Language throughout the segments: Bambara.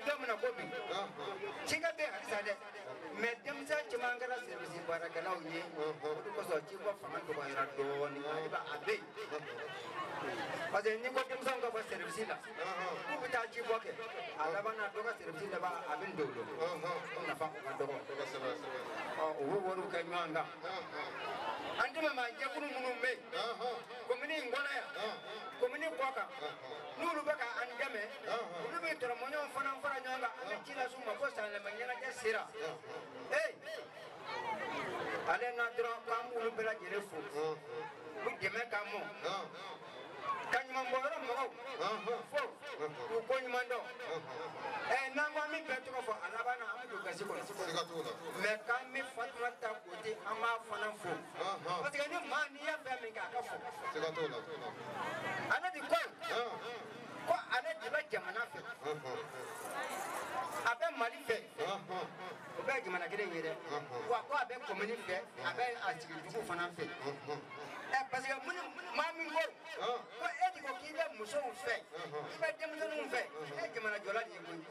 don min na ko bi cikɛ bɛ halisa dɛ, mais denmisɛn caman kɛra service baarakɛlaw ye, o de kosɔn cikɔ fanga dɔgɔyara dɔɔnin, hali ba a bɛ yen. Parce que n'i ko denmisɛnw ka bɔ service la k'u bɛ taa jibɔ kɛ, a laban na dɔ ka service laban a bɛ ndolo, o nafa o ka dɔgɔ. Ɔ u b'o wariw kɛ ɲɔgɔn kan. An dɛmɛ jɛkulu minnu bɛ yen komini in kɔnɔ yan, komini kɔ kan, n'olu bɛ ka an dɛmɛ, olu bɛ tɔrɔmɔɲɔgɔn fana fara ɲɔgɔn kan, an bɛ ci las'u ma ko sanyɛlɛma ɲɛnajɛ sera. Ee ale na dɔrɔn k'an b'olu bɛɛ lajɛlen fo, u dɛmɛ k'an mɔ ka ɲuman bɔ yɔrɔ mɔgɔw fo k'u ko ɲuman dɔn. N'an ko an bɛ bɛɛ tɔgɔ fɔ, a laban na an bɛ don gasi kɔnɔ. Mais k'an bɛ Fatumata Kote, an b'a fana fo, parce que ni maa n'i y'a fɛn min kɛ a ka fo. Ale de ko ale de bɛ jamana fɛ, a bɛ Mali fɛ, o bɛɛ ye jamana kelen ye dɛ, wa ko a bɛ komini fɛ, a bɛ a sigi dugu fana fɛ. Parce que minnu maa min ko e de ko k'i bɛ musow fɛ, i bɛ denmisɛnninw fɛ, e ye jamana jɔla de ye koyi.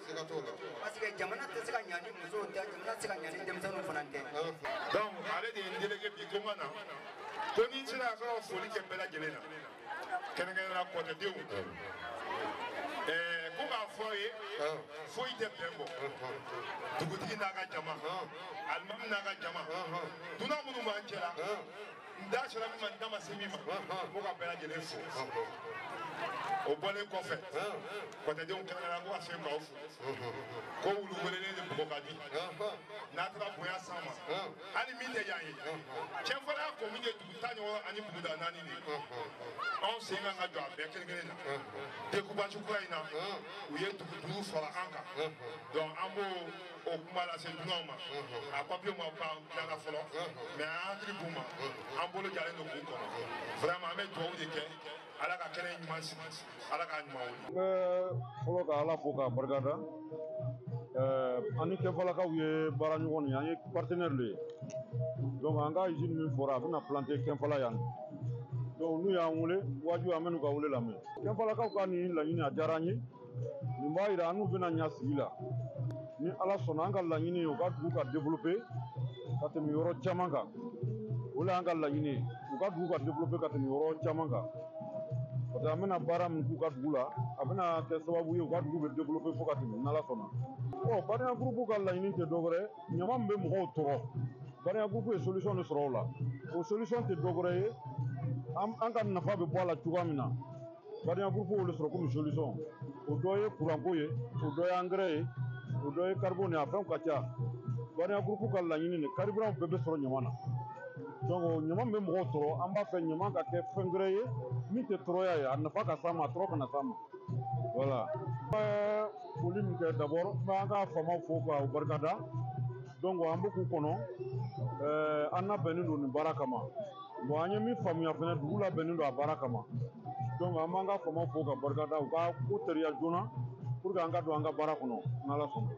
Parce que jamana tɛ se ka ɲa ni musow tɛ, jamana tɛ se ka ɲa ni denmisɛnninw fana tɛ. Donc ale de ye n délégué bi ko n ka na, ko ni n sera ka foli kɛ bɛɛ lajɛlen na, kɛrɛnkɛrɛnnenya kɔtɛdenw. Ko k'a fɔ aw ye, foyi tɛ bɛn bɔ. Dugutigi n'a ka jama, alimami n'a ka jama, dunan minnu b'an cɛ la, n da sera min ma, n da ma se min ma, n b'o ka bɛɛ lajɛlen fo. O bɔlen kɔfɛ, kɔtɛdenw kɛrɛnkɛrɛnnenya ko ka se k'aw fo, ko wulu welelen de bugɔ ka di, n'a taara bonya s'an ma, hali min tɛ yan ye. Cɛnfɔlenya commune ye dugu 16 ani buguda 4 de ye. Anw sen kan ka jɔ a bɛɛ kelen kelen na. Découpage kura in na, u ye dugu 5 fara an kan, donc an b'o o kuma lase dunanw ma. A papier ma ban dilanna fɔlɔ, mais an hakili b'u ma, an bolo jalen don k'u kɔnɔ. Vraiment an bɛ dugawu de kɛ, Ala ka kɛnɛ ɲuman sigi, Ala k'a ɲuman wuli. N bɛ fɔlɔ ka Ala fo k'a barikada. An ni Kɛnfalakaw ye baara ɲɔgɔn ye, an ye partenaire de ye. Donc an ka usine min fɔra, a bɛna planter Kɛnfala yan. Donc n'u y'an wele, wajibi an bɛ n'u ka wele lamɛn. Kɛnfalakaw ka nin laɲini a diyara an ye. Nin b'a yira an n'u bɛna ɲa sigi la. Ni Ala sɔnna, an ka laɲini ye u ka dugu ka développer ka tɛmɛ yɔrɔ caman kan. O de y'an ka laɲini ye, u ka dugu ka développer ka tɛmɛ yɔrɔ caman kan. Parce que an bɛna baara min k'u ka dugu la, a bɛna kɛ sababu ye u ka dugu bɛ développer fo ka tɛmɛ, n'Ala sɔnna. Ɔ Badenya groupe ka laɲini tɛ dɔwɛrɛ, ɲama min bɛ mɔgɔw tɔɔrɔ, Badenya groupe ye solution de sɔrɔ o la. O solution tɛ dɔwɛrɛ ye, an ka nafa bɛ bɔ a la cogoya min na, Badenya groupe y'o de sɔrɔ komi solution. O dɔ ye kuranko ye, o dɔ ye engrais ye, o dɔ ye carbone ye, a fɛnw ka ca. Badenya groupe ka laɲini de, carburant bɛɛ bɛ sɔrɔ ɲama na. Donc ɲama min bɛ mɔgɔw tɔɔrɔ, an b'a fɛ ɲama ka kɛ fɛn wɛrɛ ye min tɛ tɔɔrɔya ye, a nafa ka s'an ma, a tɔɔrɔ kana s'an ma. Voilà. N bɛ foli min kɛ d'abord, n bɛ an ka faamaw fo k'u barikada. Donc an bɛ k'u kɔnɔ, an labɛnnen don nin baara kama. Bon an ye min faamuya fɛnɛ, dugu labɛnnen don a baara kama. Donc an b'an ka faamaw fo ka barikada, u ka ko teliya joona pour que an ka don an ka baara kɔnɔ, n'Ala sɔnna.